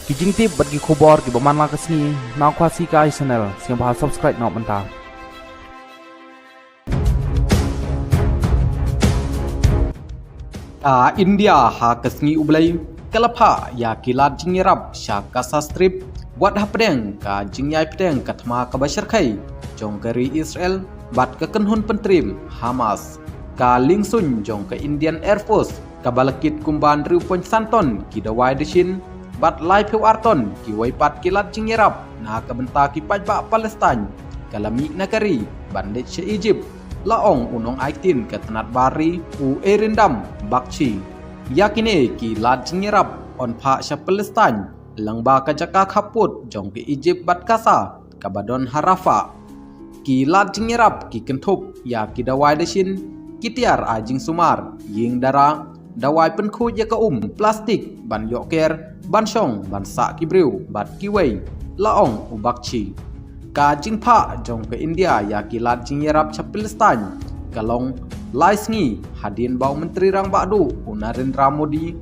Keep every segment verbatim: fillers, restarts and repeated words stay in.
Ki jingtip bad ki khubor kiba man la ka sngi na Khasi Kai Channel, sngewbha subscribe noh mynta. Ka India ha ka sngi U Blei ka la phah ïa ki lad jingïarap sha Gaza Strip, wat hapdeng ka jingïai pdeng ka thma kaba shyrkhei jong ka ri Israel bad ka kynhun pyntrim Hamas. Ka liengsuiñ jong ka Indian Air Force kaba la kit kumba hynriew point san ton ki dawai dashin bad laiphew ar ton kiwei pat ki lad jingïarap na ka bynta ki paidbah Palestine ka la mih na ka ri ban leit sha Egypt, la ong u nongai ktien ka tnat bar ri u Erinda Bakshi. Ïa kine ki lad jingïarap yn phah sha Palestine lyngba ka jaka khappud jong ka Egypt bad Gaza kaba don ha Rafah. Ki lad jingïarap ki kynthup ïa ki dawai dashin, ki tiar ai jingsumar, ïing dara, dawai pynkhuid ïa ka um, plastik ban ïoh ker, ban shong ban sah ki briew bad kiwei, la ong u Bakshi. Ka jingphah jong ka India ïa ki lad jingïarap sha Palestine ka long lai sngi hadien ba u Myntri Rangbah Duh u Narendra Modi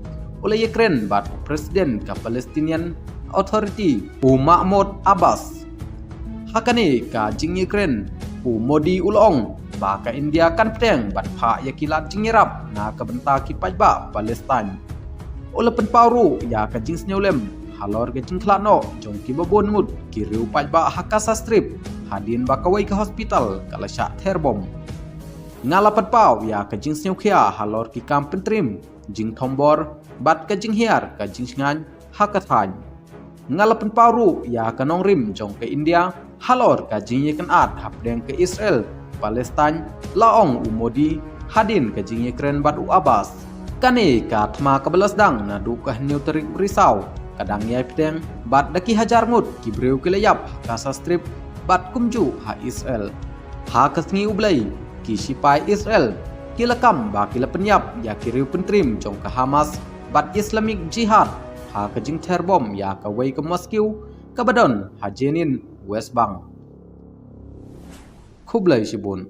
u la ïakren bad u President ka Palestinian Authority u Mahmoud Abbas. Ha kane ka jingïakren, u Modi u la ong ba ka India kan pdeng ban phah ïa ki lad jingïarap na ka bynta ki paidbah Palestine. U la pynpaw ruh ïa ka jingsngewlem halor ka jingkhlad noh jong kiba bun ngut ki riew paidbah ha Gaza Strip hadien ba kawei ka hospital ka la shah ther bom. Nga la pynpaw ïa ka jingsngewkhia halor ki kam pyntrim, jingthombor bad ka jinghiar ka jingshngaiñ ha ka thaiñ. Nga la pynpaw ruh ïa ka nongrim jong ka India halor ka jingïakynad hapdeng ka Israel Palestine, la ong u Modi hadien ka jingïakren bad u Abbas. Kane ka thma kaba la sdang naduh ka hynñiew tarik u Risaw ka dang ïai pdeng bad da ki hajar ngut ki briew ki la ïap ha Gaza Strip bad kumjuh ha Israel. Ha ka sngi U Blei, ki shipai Israel ki la kam ba ki la pynïap ïa ki riew pyntrim jong ka Hamas bad Islamic Jihad ha ka jingther bom ïa kawei ka mosque kaba don ha Jenin, West Bank. Khublei shibun.